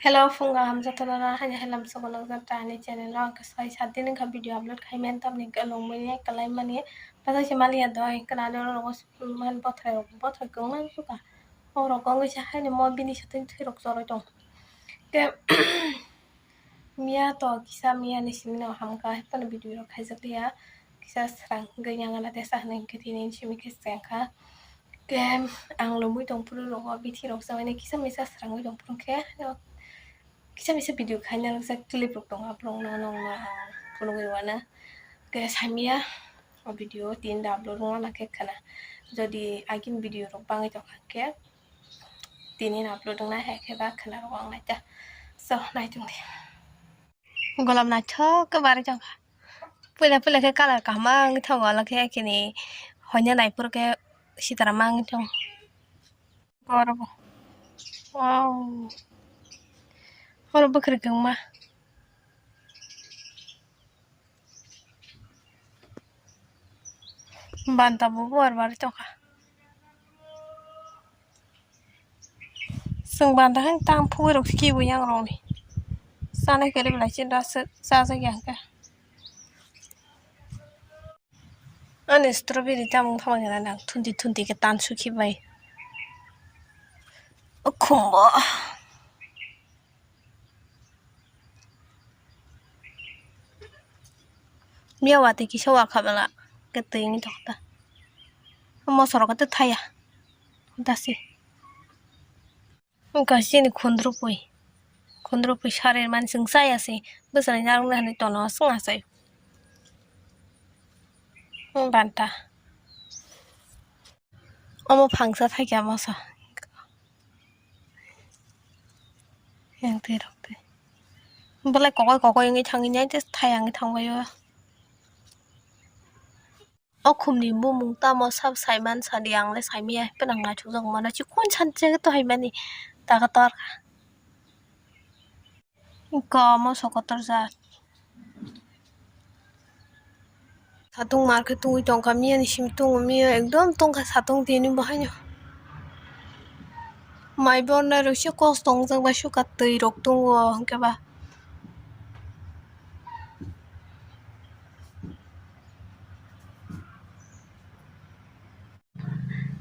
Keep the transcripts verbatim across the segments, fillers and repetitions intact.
Hello, phunga hamjaktono haini halam sokolok jata ani channel o. Ang khe sai sat din wngkha video upload khaimani, tamni kwlwng mani kwlai mani. Pathai se maliya doi, kwna de oro rogo man bothai rok, bothai kwbangma wngkha. O rok wngwi se haini mo bini satwi thwi rok choroi tong. Khe miya to kisa miya ni simi no hamkha, haphano video rok khaijak liya. Kisa srang wngwi yang gana tesa hinwi hwnkhe tini simi khe chengkha. Khe ang lomwi tong phuru rogo bithi rok chawai nai kisa misa srangwi tong phuru khe kisa misa video khaina rwkjak clip rok tongo, aborok no nokno ang phunugwi rwna. Khe saimaya o video tini da upload wngna khe khwna. Jodi agini video rok bangwi tongkha khe tini no upload wngna hai khe ba khwna rok wng naita. So, naitung di. Golap naithok khe barwi tongkha. Puila puila khe colour kaham wngwi thango, olo khe kini hoina naiphuru khe sitara ma wngwi thango. Oro bo. Wow. Oro bwkhwrwng kwbangma. Banta bo buar barwi tongkha. Chwng banta haino tang phugwi rok kibo yang rokni. Chanai kwrwi belai chini da se chajakya hwnkhe. Ani strawberry tamung tamo gana nang thunti thunti khe tan sukhi bai. O khumbo. Miya watwi kisa wakha bela khe twi wngwi tongkha ta. Moso rok khe thaya dasi. Wngkha chini khundrupui, khundrupui sarir mani chwng chaya se bwswlai narwknai hinwi tono chwng achai. Banta omo phangsa thaikhe moso. Yang twi rok twi. Belai kokoi kokoi wngwi thangwi nai tei thaya wngwi thangbai o. O khumni bumung tamo sabo saiman sadi, ang le saimaya, haikhe nang naithokjak mano, chikon santiya khe to haimani taga torkha. Komo sokotorjak. Satung mar khe tungwi tongkha, miya ni simi tungo, miya ekdom tongkha satung tini bo haino. Mai bornai rok se kos tongjak bai sukha, twi rok tungo hwnkhe ba.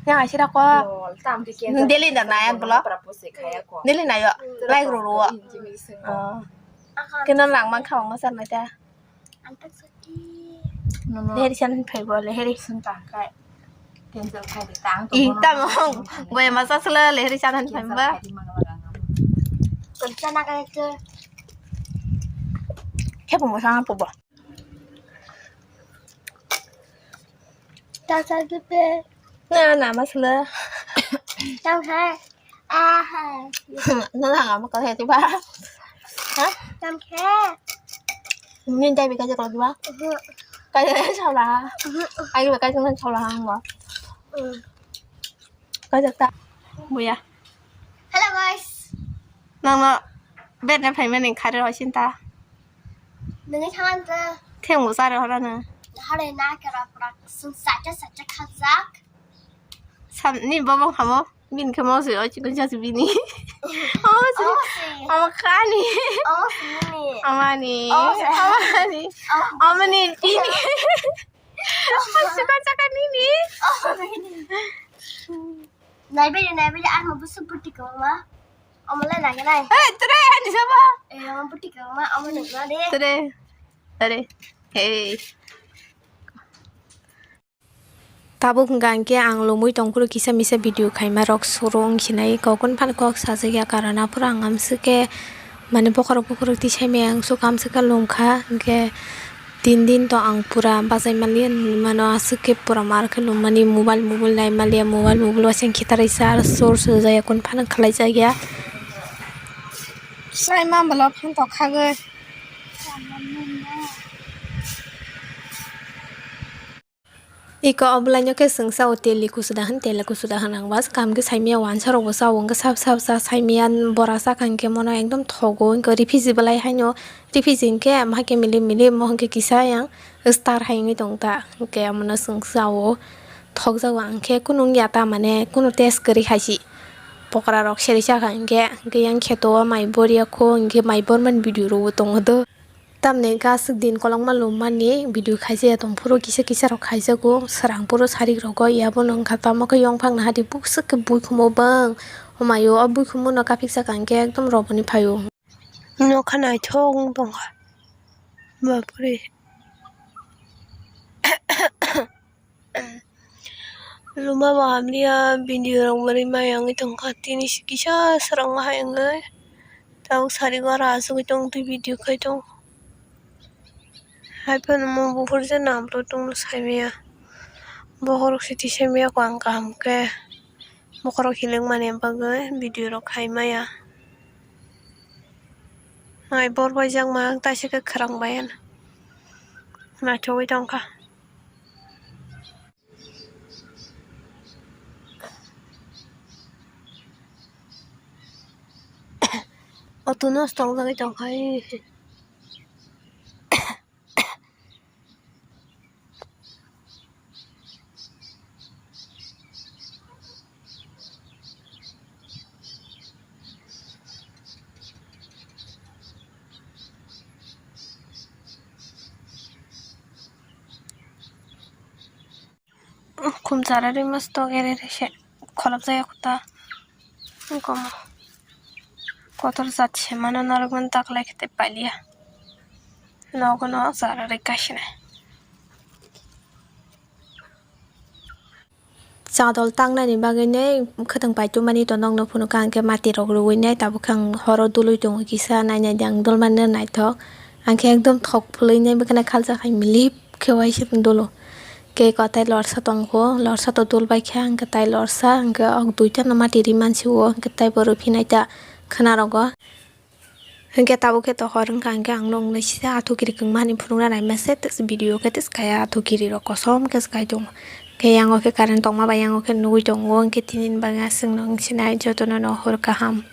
Yang asira ko. Lol, tam ke kian. Daily da nai ang bolo. Daily nayo. Like ro ro. Kena lang mang khawang masa nai ta. Leheri san phai bo leheri. Ih, tamo. Boya masa sela leheri san phai ba. Khe bo masa po bo. Tata tupe. Na, na, masala. Tang hai. Ah, hai. Na, na, ma ka hai tiba. Ha? Tang hai. Min dai bi ka jak diba. Ka jak sala. Ai ba ka jak sala mo. Ka jak ta. Buya. Hello guys. Nangno bed na phaimani khare hoisinta. Nini khaman ta. Thengbo sare horano. Hare na kera prak sung sacha sacha khajak. Sam ni baba khamo bin khamo se oi chikun chas bini. Oh, si. Oh, si. Ama khani. Oh, si ni. Amani. Oh, si. Amani. Oh. Amani bini. Oh, si ka chaka nini. Oh, si ni. Naibele, naibele, ang busu puti ko ma. Omo le nang nai. Eh, tere, ani sabo. Eh, omo puti ko ma, omo nang na de. Tere. Tere. Hey. Tabuk hwnkha hwnkhe ang lomwi tongphuru kisa misa video khaima rok suru wng sinai kokun phan kok sajak ya karon aphuru ang amswk khe mane bokhorok bokhorok tisai maya ang suk amswk khe lomkha hwnkhe. Tin din to ang pura bachai manliya, nini mano aswk khe pura mar khe lomani mobile mobile nai manliya, mobile mobile wasing khitarwi sa aro sor sojaya kun phano khlai jakya. Sai ma bwla phan to khagwi. Iko obwlaino khe chwng sao teli kusu da hwn, teli kusu da hwn ang bas kam khe saimaya wansa rokbo sao hwnkhe sap sap sa saimaya bora sakha hwnkhe mono ekdom thogo hwnkhe riphi jibalai haino. Riphi jing khe, ama khe milim milim, mo hwnkhe kisa yang star hai wngwi tong ta. Hwnkhe amono chwng chao, thokjago ang khe, kunu wngya ta, mane kunu test kwrwi hai se. Pokra rok seri chakha hinkhe, hinkhe yang kheto o mai bor ya kho, hinkhe mai bor mani video rok bo tongo do. Tamni gas din kolokma lum mani video khaijak ya tong phuru kisa kisa rok khaijago, srang phuru sarik rogo, ya bono wngkha tamo khe yongphang naha di bwswk khe buikhumo bang. Homayo o buikhumo no kaphik chakha hinkhe ekdom roboni phaio. Nokha naithok wng tongkha. Bapre. Luma bo hamliya, video rok bo rimai wngwi tongkha. Tini kisa swrang bahai wngwi tabuk sari gora asugwi tong twi video khai tong. Haiphano mo buphuru se nam to tongno saimaya. Bokhorok se tisaimaya ko ang kaham khe. Bokhorok hilik mani bagwi video rok khai maya. Mai bor baijak ma ang taisa khe khwrang bai ano. Naithogwi tongkha. Auto nosto wngjagwi tongkha. Khum chara ri mostok ere ri se kholopjak ya kota. Komo kotor jat se mano norok mani taklai khe tei pailiya. Nogo no chara ri kaisa nai. Chadol tangnani bagwi nai khwtwng pai tongmani to nokno phunukha, ang khe mati rok rwui nai tabuk khe ang horo dului tongo kisa, nainai di ang dol manna naithok. Ang khe ekdom thok phulwi nai bwkhwnai khalsa khai milip khe uaisa dolo. Khe kotai lorsa tongkho, lorsa to dol bai khe ang khe tai lorsa, ang khe ok duita no mati ri mansiwo, ang khe tai bo rwphi nai ta khwna rogo. Hinkhe tabuk khe to hor wngkha, hinkhe ang nokno sisa athu kiri kwngmani phunukna naima se, tes video khe tes kaya athu kiri rok kosom khe se kai tongo. Hinkhe yango khe current tongma bai yango khe nugui tongo, hinkhe tini ni bagwi aswk no wng sinai jotono no hor kaham.